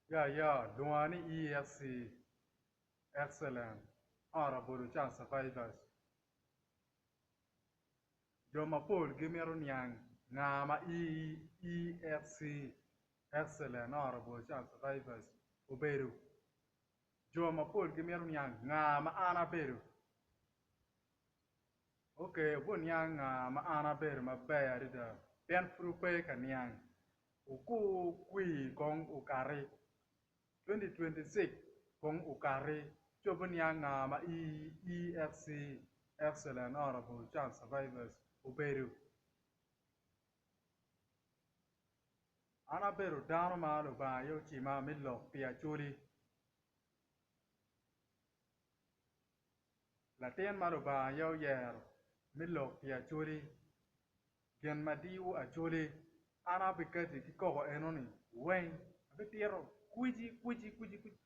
Ya ya, lwonga ni EFC, Excellent, Honourable Ochan Survivors. Jo mapol gimito niang nga ma EFC, Excellent, Honourable Ochan Survivors obedo. Jo mapol gimito niang nga ma an abedo. Ok, wubiniang nga ma an abedo maber adada pien pud wupe ka niang. Wukur kwir kong okati, 2026 kong okati ci wubiniang nga ma EFC, Excellent Honourable Child Survivors, obedo. An abedo dano ma Lubanga aye ocima me lok pi Acholi. Latin ma Lubanga aye oyero me lok pi Acholi, gin ma diyo Acholi, an abikati ki koko enoni weng, abitito kwici kwici kwici kwici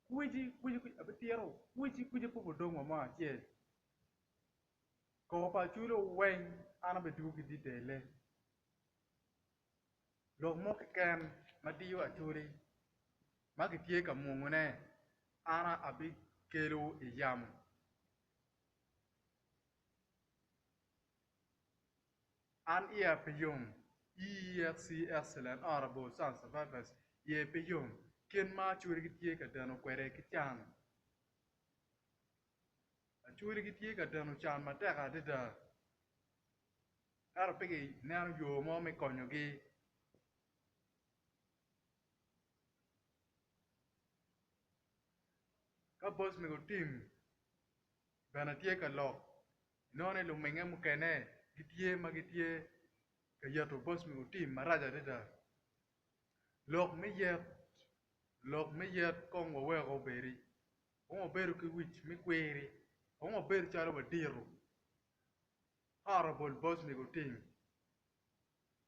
kwici kwici abitito kwici kwici pe obidong wa mo acel. Koko pa Acholi weng an abidwogo ki ditele. Lok mo keken ma diyo Acholi ma kitye ka mwongone an abikelo i yamo. An iya pe yom, EFC Excellent Honourable Son Survivors iye pe yom kit ma Acholi gitye ka deno kwede ki can. Acholi gitye ka deno can matek adada. Ento pe gineno yo mo me konyogi. Ka boc mego tim bene tye ka lok, inongo ni luminge mukene gitye ma gitye ka yeto boc mego tim marac adada. Lok me yet, lok me yet kong waweko obedi, kong wabedo ki wic me kwiri, kong wabedo calo wadito. Honourable Bosmic Otim,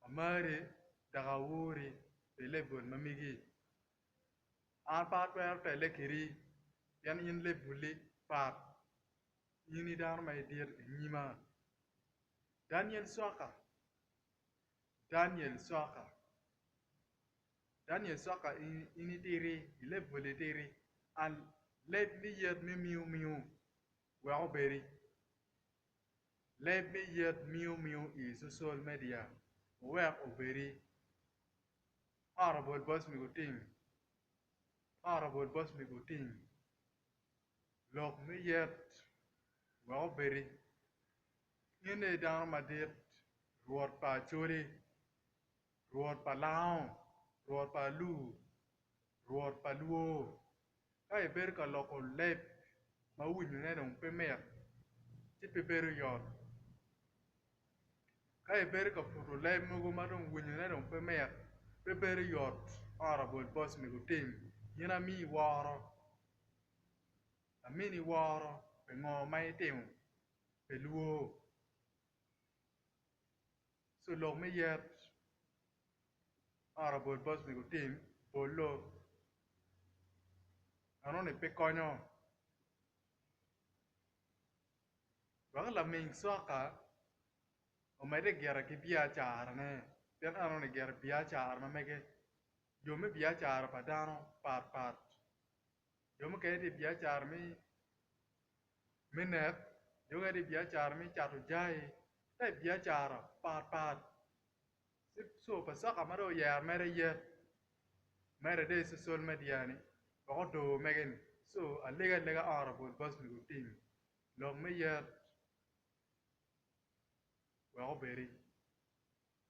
Amari dok awuri pi level ma megi. An pe atwero tele kedi pien in level-li pat, in i dano ma idit i nyima. Daniel Cwaka, Daniel Cwaka, Daniel Cwaka in itidi, i level-li tidi and leb me yet me miu miu wek obedi. Leb me yet miu miu i social media wuwek obedi. Honourable Bosmic Otim, Honourable Bosmic Otim, lok me yet wek obedi. In aye dano madit, rwot pa Acholi, rwot pa Lango, rwot pa Alur, rwot pa Lwo. Ka ibedo ka loko leb ma winyone dong pe mit, ci pe bedo yot. Ka ibedo ka puto leb mogo ma dong winyone dong pe mit, pe bedo yot Honourable Bosmic Otim, in amiyi woro, amini woro pi ngo ma itimo pi lwor. Co lok me yet Honourable Bosmic Otim bolo enoni pe konyo wek laming cwaka omedde gire ki biacarane pien enoni gire biacara ma mege jo me biacara pa dano pat pat jo mukene tye i biacara me nek jo mukene tye i biacara me cato jai tye i biacara pat pat co pa caka ma dong oyero mere yet mere dong i social media ni wek odor mege ni co alega alega honourable Bosmic Otim lok me yet wek obedi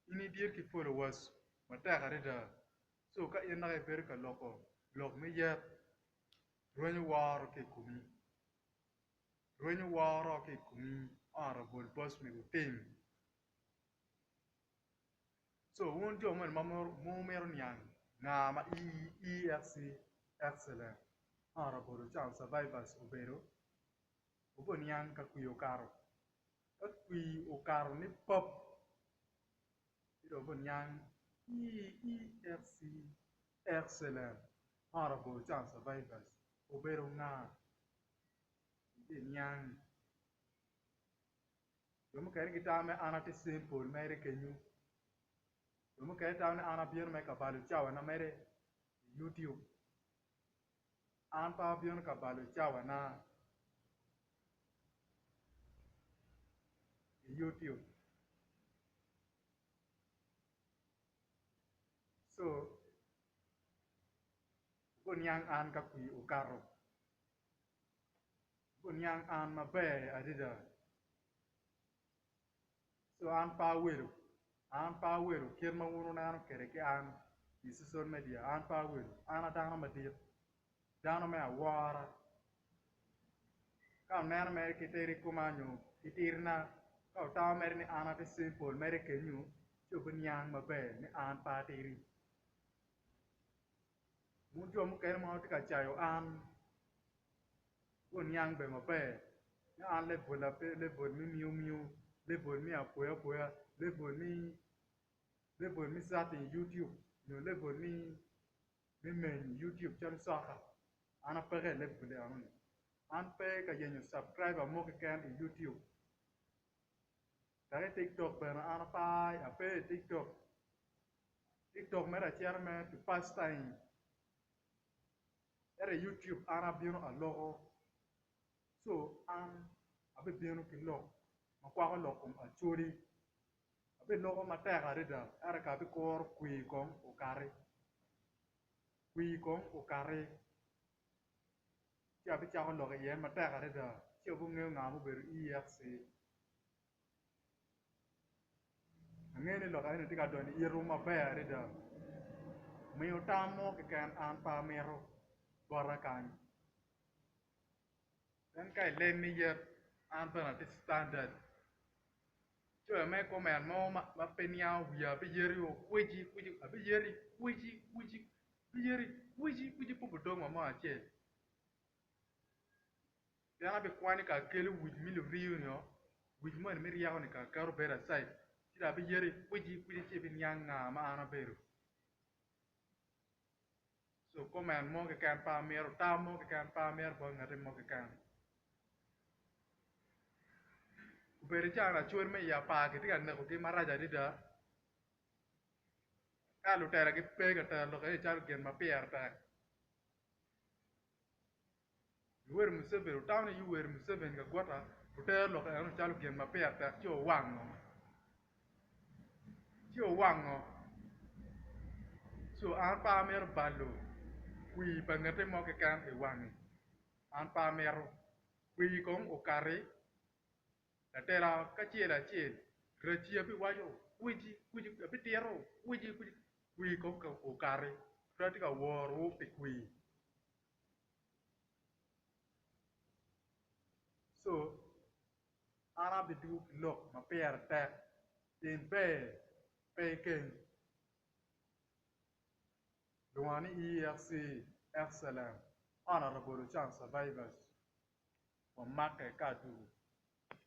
in itye ki followers matek adada co ka in dok ibedo ka loko lok me yet rwenyo woro ki i komi rwenyo woro ki i komi honourable Bosmic Otim. Co wun jo moni ma wumito niang nga ma EFC Excellent Honourable Ochan Survivors obedo, wubiniang ka kwir okato. Ka kwir okato ni pap ci dong wubiniang EFC Excellent Honourable Ochan Survivors obedo nga, wubiniang. Jo mukene gitamo ni an atye simple mere kenyo, jo mukene gitamo ni an abino mere ka balo cawana mere i YouTube. An pe abino ka balo cawana i YouTube. So, guniang an ka kwir okato. Guniang an maber adada. So an pe awelo, an pe awelo kit ma wun wuneno kwede ki an i social media, an pe awelo, an a dano madit, dano me awora. Ka wuneno mere ki tidi koma nyo ki tirina, ka wutamo mere ni an atye simple mere kenyo, ci wubiniang maber ni an pe atidi. Wun jo mukene ma wutye ka cayo an, guniang bene maber ni an level-la pe level me miu miu, level me apoya apoya, level me level me chatting i youtube nyo level me me meny i youtube calo coka an apeke i level enoni. An pe ka yenyo subscriber mo keken i youtube dok i tiktok bene an ape i tiktok, tiktok mere acito mere to pass time. Ento i YouTube an abino aloko so an abibino ki lok ma kwako lok kom Acholi abiloko matek adada ento ka abikuro kwir kong okati kwir kong okati ci abicako lok iye matek adada ci wubingeyo nga ma obedo EFC. Angeyo ni lok eni tye ka donyo i itwu maber adada miyo tam mo keken an pe amito bota kany pien ka ilem me yet an bene atye citandad coyo me komen mo ma pe niango wiya abiyeti o kwici kwici abiyeti kwici kwici abiyeti kwici kwici pe obidong wa mo acel. Pien abikwanyo ka akelo wic me luriyo-ni-o, wic moni me ryeko-ni ka aketo bedo aside, ci dong abiyeti kwicikwici ci ibiniang nga ma an abedo. Co komen mo keken pe amito, tam mo keken pe amito bot ngati mo keken. Obedo calo lacol me i apar kitye ka nekogi marac adada, ka lutela gipe ka tero lok eni calo gin ma pire tek. Yoweri Museveni otamo ni Yoweri Museveni kagwota otero lok eno calo gin ma pire tek ci owango ci owango so an pe amito balo kwir pa ngete mo keken i wange an pe amito kwir kong okati latela kacel acel raci abiwaco kwici kwici abitito kwici kwici kwir kong okati pe atye ka worowu pi kwir. Co an abidwogo ki lok ma pire tek pien ber pe ikeng lwonga ni EFC Excellent Honourable Ochan Survivors wamakke ka adwogo.